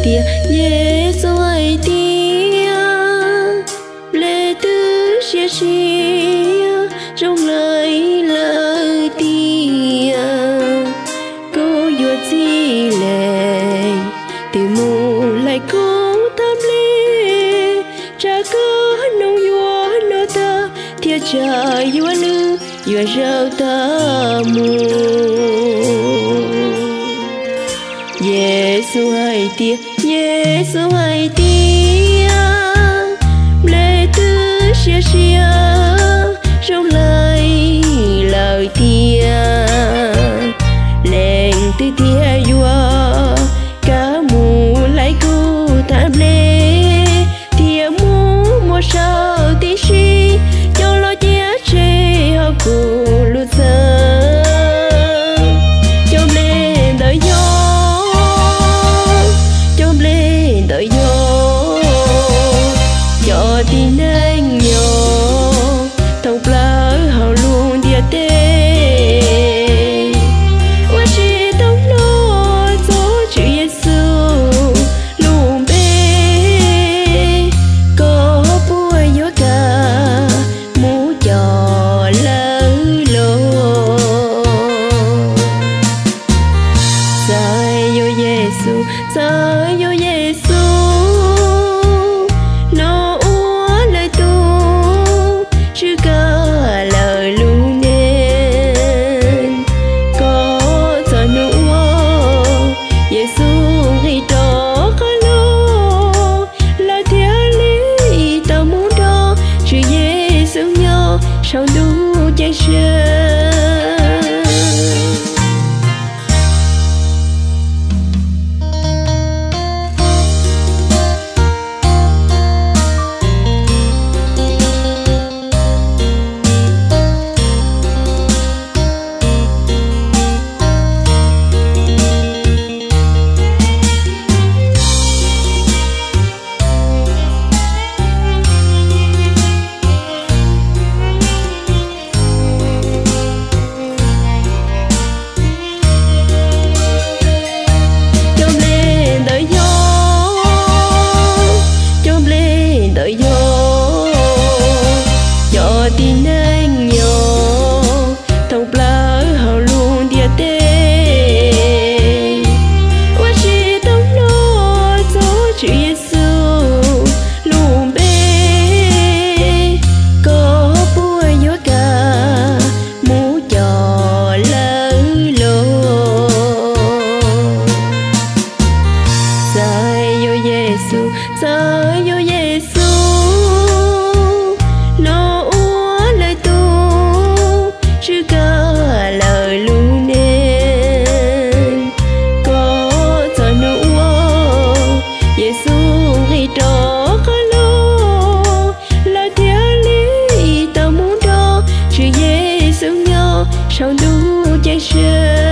tias Yexus hais tias, nplej twb siav siav zoo hlav lawm tiag, koj yuav txhij lees twg mus hlais kuv thaj nplej? Tsam koj hnov yuav hnov tag thiab tsam yuav lwj yuav zaws tag mus. Yexus hais tias, Yexus hais tias, nplej twb siav siav zoo hlav lawm tiag, leej twg thiaj yuav kam mus hlais kuv thaj nplej thiab muab muag saum tib si, coj los cia tseg hauv kuv lub txaj? Cov nplej ntawd yog, cov nplej ntawd yog cov tib neeg nyob thoob plaws hauv lub ntiaj teb uas tsis tau hnov txog Tswv Yexus lub npe. Koj puas yuav kam mus coj lawv los? Txawm yog Yexus, txawm yog Yexus hnov ua lawv tub, tswj kav lawv lub neej. Koj txog hnub uas Yexus nqis rov qab los, lawv thiaj li tau mus nrog Tswv Yexus nyob saum ntuj ceeb tsheej. Cov nplej ntawd yog, cov nplej ntawd yog cov tib neeg nyob thoob plaws hauv lub ntiaj teb uas tsis tau hnov txog Tswv Yexus lub npe. Koj puas yuav kam mus coj lawv los? Txawm yog Yexus, txawm yog Yexus hnov ua lawv tub, tswj kav lawv lub neej. Koj txog hnub uas Yexus nqis rov qab los, lawv thiaj li tau mus nrog Tswv Yexus nyob saum ntuj ceeb tsheej.